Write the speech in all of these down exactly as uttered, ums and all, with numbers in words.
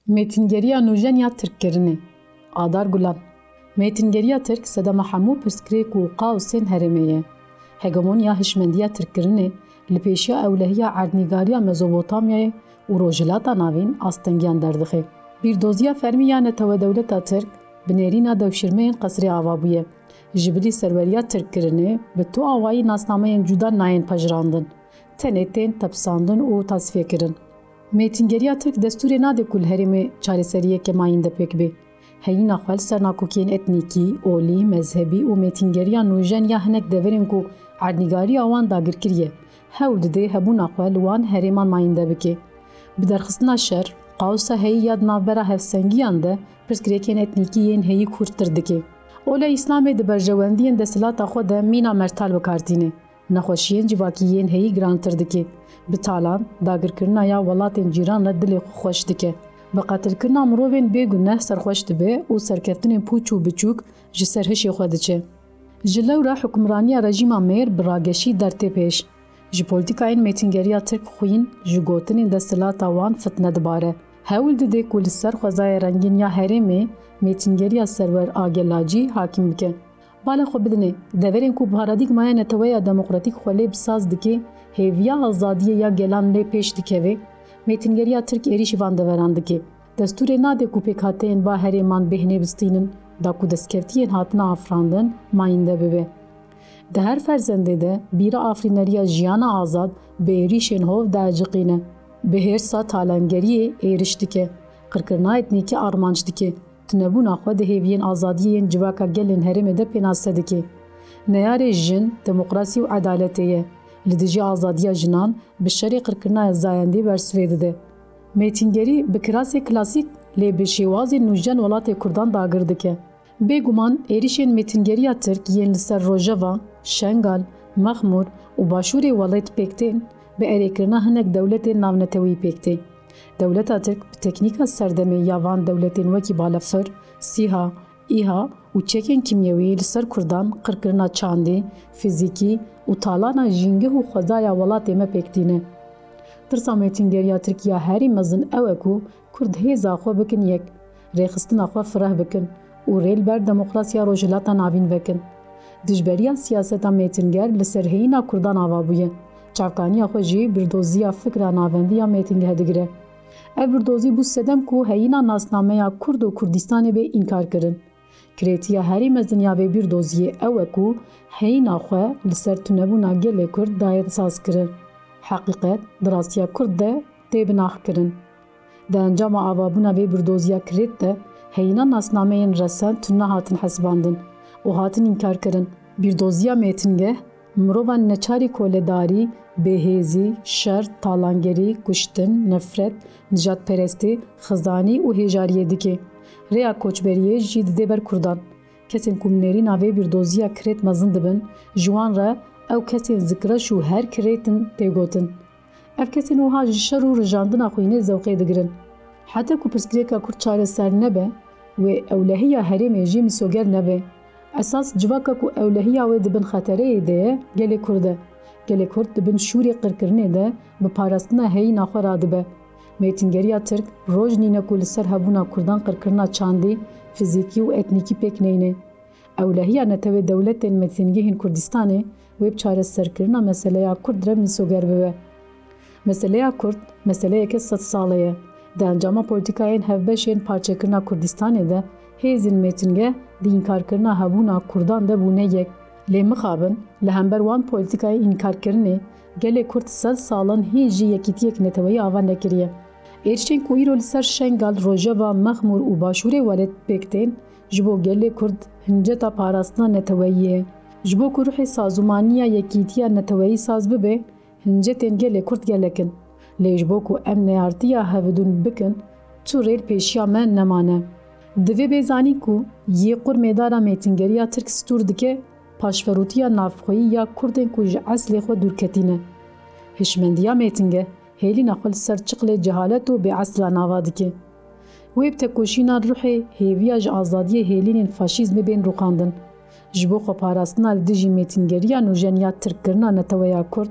Mêtingeriya nûjen ya Tirkkirinê. Adar Gulan. Mêtingeriya Tirk sedema hemû pirsgirêk û kaosên herêmê ye. Hegemonya hişmendiya Tirkkirinê li pêşiya ewlehiya erdnîgariya Mezopotamyayê û Rojhilata Navîn astengiyan derdixe. Bîrdoziya fermî ya netewedewleta Tirk bi nêrîna dewşirmeyên qesrê ava bûye. Ji bilî serweriya Tirkkirinê bi tu awayî nasnameyên cuda nayên pejirandin, tenê tên tepisandin û tasfiyekirin. Mêtingeriya Tirk destûrê nade ku li herêmê çareseriyeke mayînde pêk bê. Heyîna xwe li ser nakokiyên etnîkî, olî, mezhebî û mêtingeriya nûjen ya hinek deverên ku erdnîgariya wan dagir kiriye, hewl dide hebûna xwe li wan herêman mayînde bike. Bi derxistina şer, kaosa heyî ya di navbera hevsengiyan de pirsgirêkên etnîkî yên heyî kûrtir dike. Ola Îslamê di berjewendiyên desthilata xwe de mîna mertal bi kar tîne. Nexweşiyên civakî yên heyî girantir dike. Bi talan, dagirkirina ya welatên cîran re dilê xwe xweş dike. Bi qetilkirina mirovên bê guneh serxweş dibe û serkeftinên pûç û biçûk ji ser hişê xwe diçe. Ji lewra hukimraniya rejîma mêr bi rageşî der tê pêş. Ji polîtîkayên mêtingeriya Tirk xwîn, ji gotinên desthilata wan fitne dibare. Hewl dide ku li ser xwezaya rengîn ya herêmê mêtingeriya serwer a gelacî hakim bike. Bala xwe bidinê, deverên ku paradîgmaya neteweya demokratîk xwe lê bi saz dike, hêviya azadiyê ya gelan lê pêş dikeve, mêtingeriya Tirk êrîşî van deveran dike. Destûrê nade ku pêkhateyên va herêman bêhnê bistînin, da ku destkeftiyên hatina afirandin mayînde bibe. Di her ferzendê de bîra afirîneriya jiyana azad bi êrîşên hov dieciqîne. Bi hêrsa talangeriyê êriş dike, qirkirina etnîkî armanc dike. Tunebûna xwe di hêviyên azadiyê yên civaka gelên herêmê de pênase dike. Neyarê jin, demokrasî û edaletê ye. Li dijî azadiya jinan bi şerê qirkirina zayendî bersivê dide. Mêtingerî bi kirasê klasîk lê bi şêwazên nûjen welatê Kurdan dagir dike. Bêguman êrîşên mêtingeriya Tirk yên li ser Rojava, Şengal, Mexmûr û başûrê welêt pêk tên, bi erêkirina hinek dewletên navneteweyî pêk tê. Dewleta Tirk bi teknîka serdemê ya van dewletên wekî balefir, sîha, îha û çekên kîmyewî li ser Kurdan qirkirina çandî, fizîkî û talana jîngeh û xwezaya welatê me pêk tîne. Tirsa mêtingeriya Tirk ya herî mezin ew e ku Kurd hêza xwe bikin yek, rêxistina xwe fireh bikin û rê li ber demokrasiya Rojhilata Navîn vekin. Dijberiya siyaseta mêtinger li ser heyîna Kurdan ava bûye. Çavkaniya xwe jî bîrdoziya fikra navendî ya mêtingeh digire. Ev bîrdozî bû sedem ku heyîna nasnameya Kurd û Kurdistanê bê înkarkirin. Kirêtiya herî mezin ya vê bîrdoziyê ew e ku heyîna xwe li ser tunebûna gelê Kurd daye sazkirin. Heqîqet di rastiya Kurd de tê binaxkirin. Di encama avabûna vê bîrdoziya kirêt de heyîna nasnameyên resen tune hatin hesibandin û hatin înkarkirin. Bîrdoziya mêtingeh mirovan neçarî koledarî, bêhêzî, şer, talangerî, kuştin, nefret, nijadperestî, xizanî û hêjariyê dike. Rêya koçberiyê jî dide ber Kurdan. Kesên ku bi nêrîna vê bîrdoziya kirêt mezin dibin, ji wan re ew kesên zikreş û her kirêt in tê gotin. Ev kesên wiha ji şer û rijandina xwînê zewqê digirin. Heta ku pirsgirêka Kurd çareser nebe, wê ewlehiya herêmê jî misoger nebe. Esas civaka ku ewlehiya wê di bin xetereyê de ye, gelê Kurd e. Gelê Kurd di bin şûrê qirkirinê de bi parastina heyîna xwe radibe. Mêtingeriya Tirk roj nîne ku li ser hebûna Kurdan qirkirina çandî, fizîkî û etnîkî pêk neyne. Ewlehiya netewê dewletên mêtingehên Kurdistanê wê bi çareserkirina meseleya Kurd re misoger bibe. Meseleya Kurd meseleyeke sed sale ye. Di encama polîtîkayên hevbeş yên parçekirina Kurdistanê de hêzên mêtingeh di înkarkirina hebûna Kurdan de bûne yek. Lê mixabin, li hember wan polîtîkayên înkarkirinê gelê Kurd sed sal in hîn jî yekîtiyek neteweyî ava nekiriye. Êrişên ku îro li ser Şengal, Rojava, Mexmûr û Başûrê Welêt pêk tên, ji bo gelê Kurd hinceta parastina neteweyî ye. Ji bo ku ruhê sazûmaniya yekîtiya neteweyî saz bibe, hincetên gelê Kurd gelek in. Lê ji bo ku em neyartiya hevidûn bikin, tu rê li pêşiya me nemane. Divê bê zanîn ku yê qur mêdara mêtingeriya Tirk stûr dike, paşverûtiya navxweyî ya Kurdên ku ji eslê xwe dûrketî ne. Hişmendiya mêtingeh hêlîna xwe li ser çiqlê cehalet û bêeslan ava dike. Wê bi tekoşîna ruhê hêviya ji azadiyê hêlînên faşîzmê bên rûxandin. Ji bo xweparastina li dijî mêtingeriya nûjen ya tirkkirina neteweya Kurd,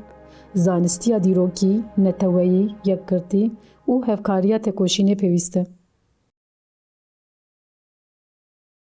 zanistiya dîrokî, neteweyî, yekgirtî û hevkariya tekoşînê pêwîst e.